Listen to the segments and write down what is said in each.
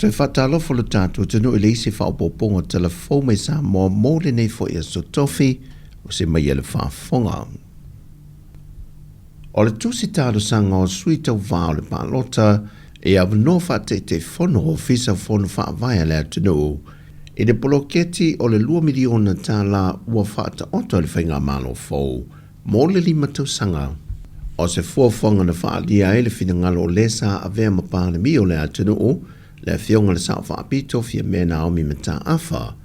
Toe faatalofa lo tatou atunuu i le isi faaopoopoga o tala fou mai Samoa mo lenei foi aso tofi o se mai e le faafofoga. O le tusi talosaga o sui tauvā o le palota e avanoa faa-Taitaifono o Ofisa o Fono Faavae a le atunuu i le poloketi o le $2 miliona tala ua faataoto e le Faigamalo fou mo le 5 tausaga. O se fuafuaga na faaalia ai le finagalo o lē sa avea ma Palemia o le atunuu, le Afioga i le Sao Faapito Fiamē Naomi Mataafa.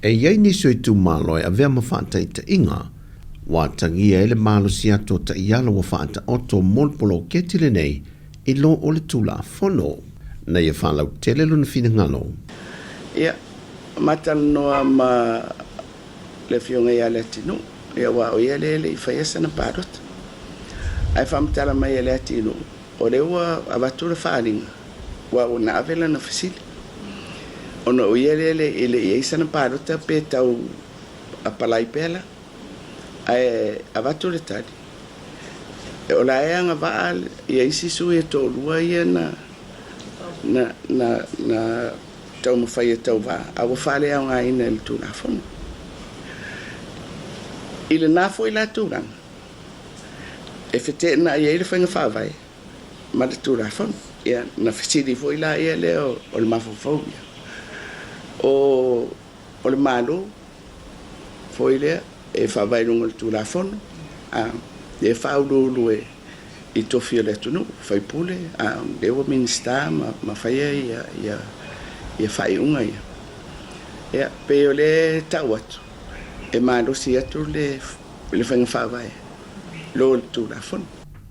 E i ai nisi o itumalo e avea ma faataitaiga, ua atagia ai le malosi atu o taiala ua faataoto mo le poloketi lenei i lo o le Tulafono na ia faalautele lona finagalo. Ia, ma talanoa ma le Afioga ia Leatinuu, ia aua o ia lea e le i faia sana palota. Ae faamatala mai e Leatinuu, o lea ua avatu le faaaliga, aua ua na ave lana fesili, ona o ia lea e le i i ai sana palota pe tau apalai pea la. Ae avatu le tali, o la e agavaa ia isi sui e toalua ia na na na na taumafai e tauva, a ua faaleaogaina e le Tulafono. I lena foi la tulaga, e feteenai ai le faiga faavae ma le Tulafono. Ia, na fesili foi la ia lea o le mafaufau ia, o o le Malo foi lea e faavae i luga o le Tulafono, a, lea e faauluulu e i tofi o le atunuu, faipule, a o lea ua Minisita ma, ma faia ia, ia, ia faaiuga ia. Ia, pei o lea e tau atu, e malosi atu le, le faiga faavae lo le Tulafono.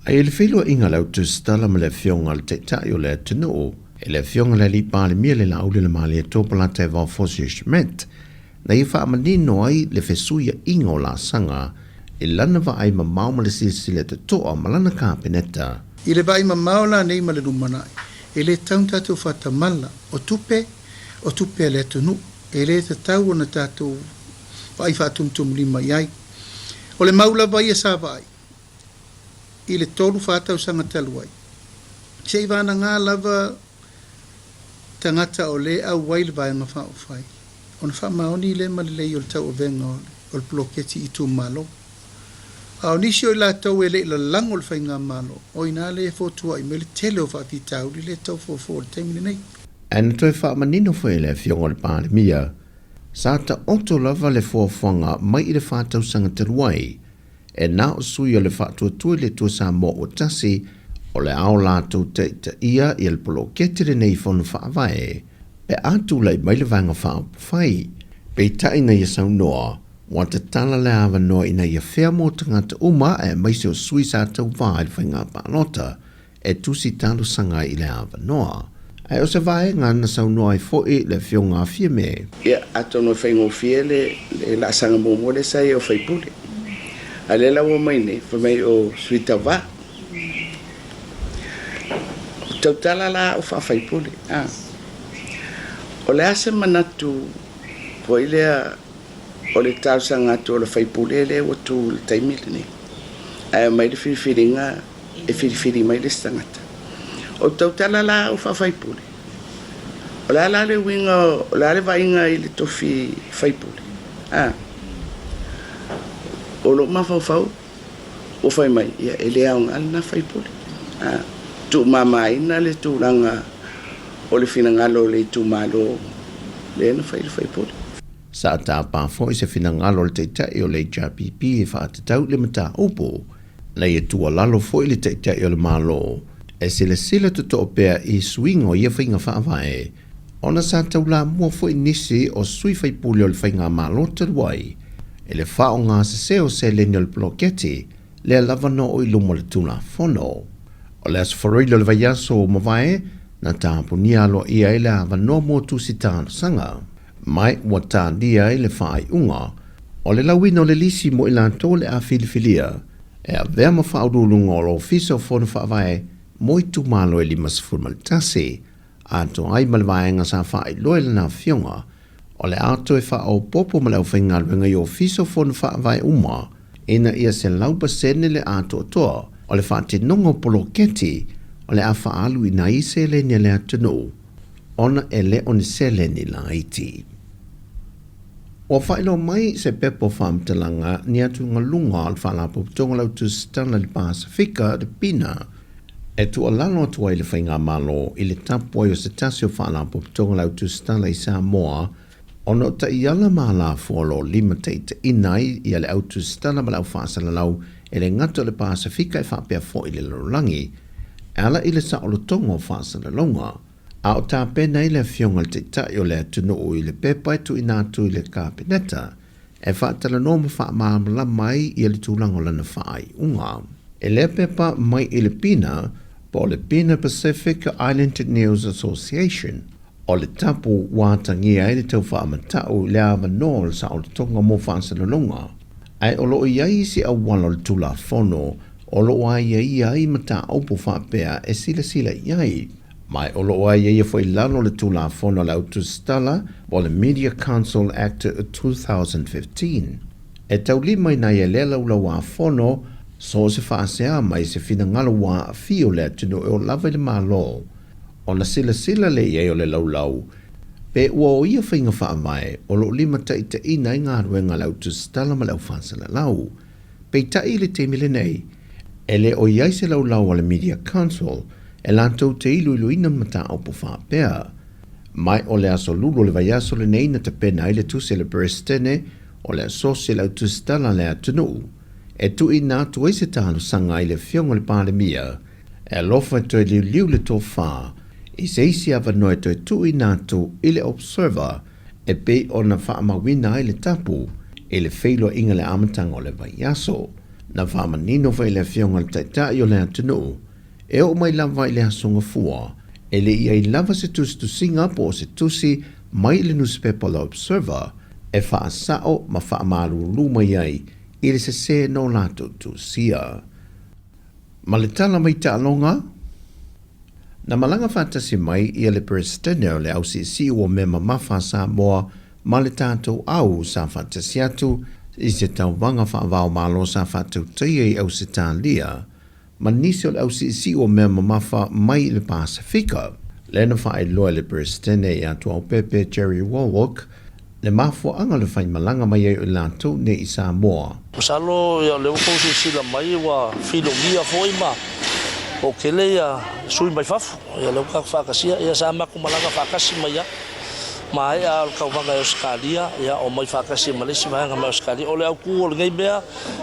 A i le feiloaiga a le Au Tusitala ma le Afioga a le Taitai o le atunuu, e le Afioga i le Alii Palemia le Laauli le Malietoa Polataivao Fosi Schmidt, na ia faamanino ai le fesuiaiga o laasaga i lana vaai mamao ma le silasila totoa ma lana Kapeneta. I le vaai mamao la nei ma le lumanai, e le tatau ona tatou faatamala, o tupe, o tupe a le atunuu, e le tatau ona tatou vaai faatumutumulima i ai. O le mau lava ia sa vaai i le 3, 4 tausaga talu ai, se i vanaga lava tagata o lea e auai le Vaega Faaupufai, ona faamaoni lea ma lelei o le tauavega o le poloketi i itumalo. A o nisi o i latou e le i lalago le faigamalo, o i ina lea e fotuai mai le tele o faafitauli lea e tau foufou i le taimi lenei. Ae na toe faamanino foi e le Afioga i le Palemia, sa taoto lava le fuafuaga mai i le 4 tausaga talu ai, e na o sui o le Faatuatua i le Atua Samoa ua tasi o le a o latou taitaia ia le poloketi lenei i Fono Faavae pe a tulai mai le Vaega Faaupufai. Peitai na ia saunoa, ua tatala le avanoa ina ia fea mo tagata uma aemaise o sui sa tauvā i le faiga palota e tusi talosaga ai i le avanoa. Ae o se vaega na saunoa ai foi le Afioga a Fiame. Ia, atonu e faigofie le laasaga muamua lea sa i ai o faipule. A o lea la ua omai nei, fai mai o sui tauva. O tautala la au faa-faipule, a. O le a se manatu foi lea o le talosaga atu o le faipule lea ua tu i le taimi lenei, ae aumai le filifiliga e filifili mai le isi tagata. O tautala la au faafaipule, o le a la le uiga, o le a le vaaiga i le tofi faipule? A, o lou mafaufau ua fai mai, ia e le aoga lena faipule. A, tuumamaina le tulaga o le finagalo o le itumalo lea na fai le faipule. Sa tapa foi se finagalo o le Taitai o le HRPP e faatatau i le mataupu Na ia tuualalo foi le Taitai o le Malo e silasila totoa pea i suiga o ia faiga faavae, ona sa taulamua foi nisi o sui faipule o le faigamalo talu ai i le faaaogasese o seleni o le poloketi lea lava na oo i luma o le Tulafono. O le Aso Faraile o le vaiaso ua mavae, na tapunia aloaia ai le avanoa mo tusi talosaga. Mai ua talia ai le faaiuga o le lauina o le lisi mo i latou o le a filifilia e avea ma faauluuluga o le Ofisa o Fono Faavae mo itumalo e 51, atoa ai ma le vaega sa faailoa i lana afioga o le a toe faaopoopo ma le aufaigaluega i Ofisa o Fono Faavae uma ina ia 100% le atoatoa o le faatinoga o poloketi o le a faaalu i nai seleni a le atunuu. ona e le o ni seleni laiti. Ua faailoa mai se pepa o faamatalaga ni atugaluga o le Faalapotopotoga o le Au Tusitala i le Pasefika, le PINA, e tuualalo atu ai le Faigamalo i le tapu ai o se tasi o Faalapotopotoga o le Au Tusitala i Samoa ona o taiala ma alafua o lo o limataitaiina ai ia le au tusitala ma le au faasalalau e le gata o le Pasefika e faapea foi le lalolagi e ala i le saolotoga o faasalalauga. A o tapena ai le Afioga i le Taitai o le atunuu i le pepa e tuuina atu i le Kapeneta e faatalanoa ma faamalamalama ai ia le tulaga o lana faaiuga. I lea pepa mai i le PINA, po o le PINA Pacific Island News Association, o le tapu ua atagia ai le tau faamatau i le avanoa o le saolotoga mo faasalalauga, ae o lo o i ai isi auala o le Tulafono o lo o aiaia ai mataupu faapea e silasila i ai. Ma o lo o aiaia foi i lalo o le Tulafono a le Au Tusitala po o le Media Council Act 2015. E taulimaina ai e lea laulauāfono so o se faasea mai se finagalo ua aafia o le atunuu e oo lava i le Malo ona silasila lea i ai o le laulau pe ua o ia faiga faavae o lo o limataitaiina ai galuega a le Au Tusitala ma le Au Faasalalau. Peitai i le taimi lenei, e le o i ai se laulau a le Media Council e latou te iloiloina mataupu faapea. Mai o le aso Lulu o le vaiaso lenei na tapena ai le tusi a le Peresetene o le Asosi a le Au Tusitala a le Atunuu e tuuina atu ai se talosaga i le Afioga i le Palemia e alofa e toe liuliu le tofa i se isi avanoa e toe tuuina atu i le Observer e pei ona faamauina ai le tapu i le feiloaiga i le amataga o le vaiaso. Na faamanino foi e le Afioga i le Taitai o le atunuu, e oo mai lava i le Aso Gafua, e le i ai lava se tusitusiga po o se tusi mai i le nusipepa o le Observer e faasao ma faamalulu mai ai i le sesē na o latou tusia. Ma le tala mai taaloga, Na malaga faatasi mai ia le Peresetene o le Au Siisii ua mea mamafa a Samoa ma le tatou au sa faatasi atu i se tauvaga faava-o-Malo sa faatautaia i Ausetalia ma nisi o le Au Siisii ua mea mamafa mai i le Pasefika. Lea na faailoa e le Peresetene ia Tuaopepe Jerry Wallwork le mafuaaga o le faimalaga mai ai o i latou nei i Samoa. Masalo ia o lea ua tou silasila mai ua filomia foi ma toatele ia sui mai fafo, ia lea ua tatou faatasia, ia sa matou malaga faatasi mai a maea o le tauvaga i Ausetalia, ia omai faatasi ma le isi vaega mai Ausetalia. O le autu o lenei mea,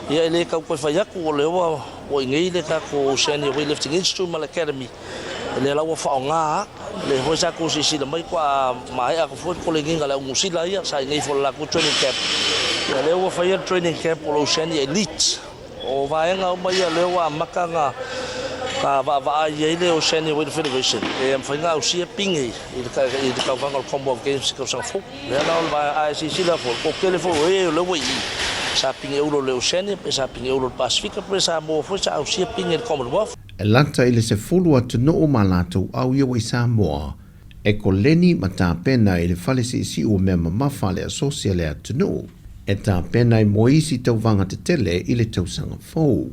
ia e le tau toe fai atu, o lea ua ua i nei le tatou Oceania Weightlifting Institute ma le Academy, lea la ua faaaoga a. Lea foi sa tou silasila mai faatoa maea atu foi le koleniga a le au Niu Sila ia sa i nei foi i le latou training camp. Ia lea ua faia le training camp o le Oceania Elite. O vaega uma ia lea ua amata ona vaavaai ai le Oceania Weight Federation e mafai ona ausia pine i le tauvaga o le Commonwealth Games i le tausaga fou. Lea la o le vaega, a e silasila foi, o le toatele foi o e o lea ua i i, sa pine ulo i le Oceania, pe sa pine ulo i le Pasefika, pe sa maua foi sa ausia pine i le Commonwealth. E lata i le 10 atunuu ma latou au ia ua i Samoa, e koleni ma tapena i le fale siisiu o mea mamafa a le Asosi a le atunuu, e tapena ai mo isi tauvaga tetele i le tausaga fou.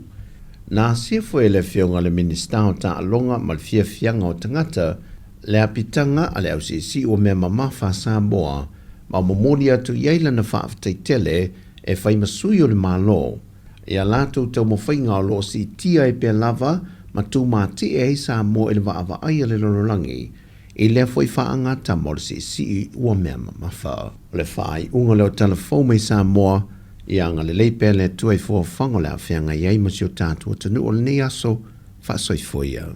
Na asia foi e le Afioga i le Minisita o Taaloga ma le Fiafiaga o Tagata le apitaga a le au siisiu o mea mamafa a Samoa ma momoli atu i ai lana faafetai tele e fai ma sui o le Malo I a latou taumafaiga o lo o siitia ai pea lava ma tūmātiʻe ai Samoa i le vaavaai a le lalolagi, i lea foi faagatama o le siisii ua mea mamafa. O le faaiuga lea o tala fou mai Samoa, ia agalelei pea le Atua i fuafuaga o le a feagai ai ma si o tatou atunuu o lenei aso, faasoifua ia.